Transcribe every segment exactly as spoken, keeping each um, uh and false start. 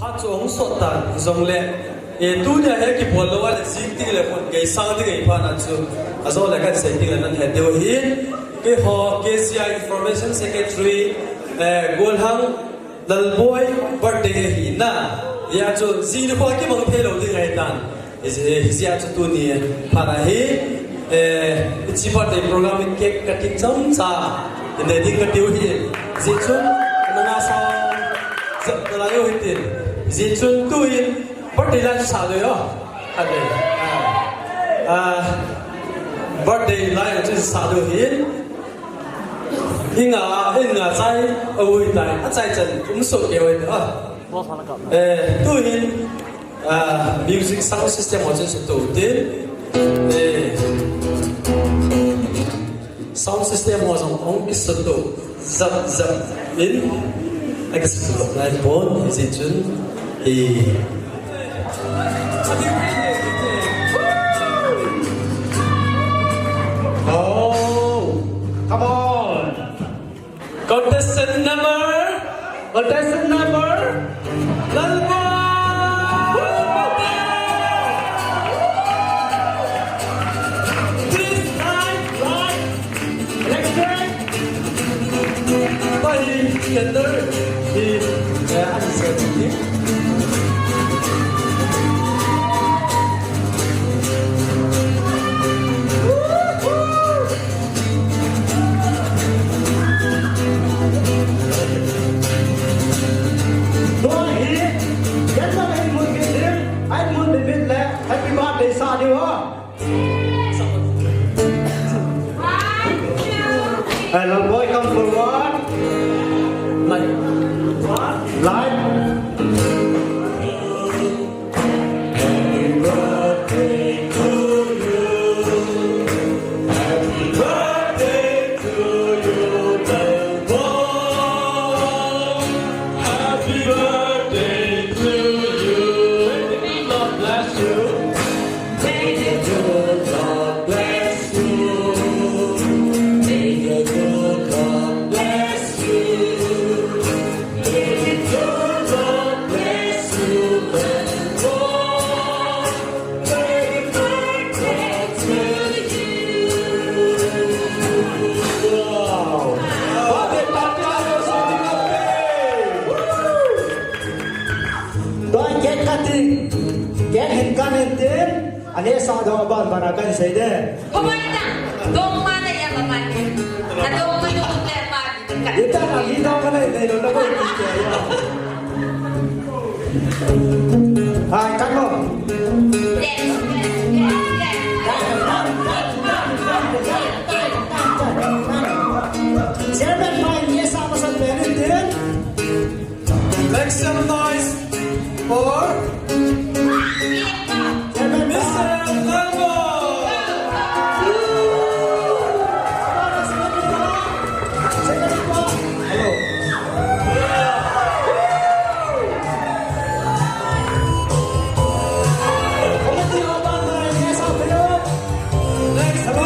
Achu hung sot tan, hijongle, eh, tunia hi kibol lou a le, jing ding le, khut gei sang ding ahi phat na chu, ajole kahin sei ding le, nan het diu ahi. Keiho, K C I Information Secretary, eh, Golhang Lalboi birthday ahi na. Hijeh chun, jing nikho kimang thei lou ding ahi tan. Hijeh, hijeh chun tuni phat a hi, eh, hiche birthday program in cake cutting chomcha in nei ding kati u ahi. Hijeh chun, nanga sa, sa, nalai u hitin. Hijeh chun tuin birthday lai chu sa diu ahi. Birthday. Ah, ah, birthday lai chu sa diu ahi. Inga, inga chai, awi tai, achai chan, um so ke wai ta. Eh, tuin, ah, music sound system ho chu suto tin. Eh, sound system ho jong hung kisuto. Zap, zap in. Akisuto lai pon, hijeh chun. Eh. Oh, come on. Contestant number, contestant number, Lalboi! Please, light, light, electric. Bye, together. Hi, eh, answer. Tua hi, ken jong eimun kit ding, eimun bit bit le, happy birthday sa diu ahi. Hey, Lalboi, come forward. Light. Light. Happy birthday to you. Happy birthday to you, Lalboi. Happy birthday to you. May the good Lord bless you. May the good Lord bless you. May the good Lord bless you. May the good Lord bless you, Lalboi. Happy birthday to you. Wow. Birthday party, happy birthday. Tua cake cutting, cake hin kan in tin, aneh sah doh ban ban a kan sei de. Pumai ta, dong ma na ya ma ma ni. A dong ma dong le ma ni ka. Ita na gi dong ma na nei lo na ko ki ke ya. Hai, kan mo. Chairman, mai ni sa ma sa pe ni tin. Make some noise for Mister Lalboi. Hello. Next, hello.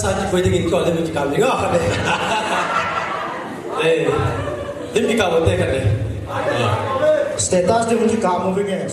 Sa kikoi dingin ko lim kikap ding a khat le. Eh, lim kikap mo te khat le. Status lim kikap mo vinge.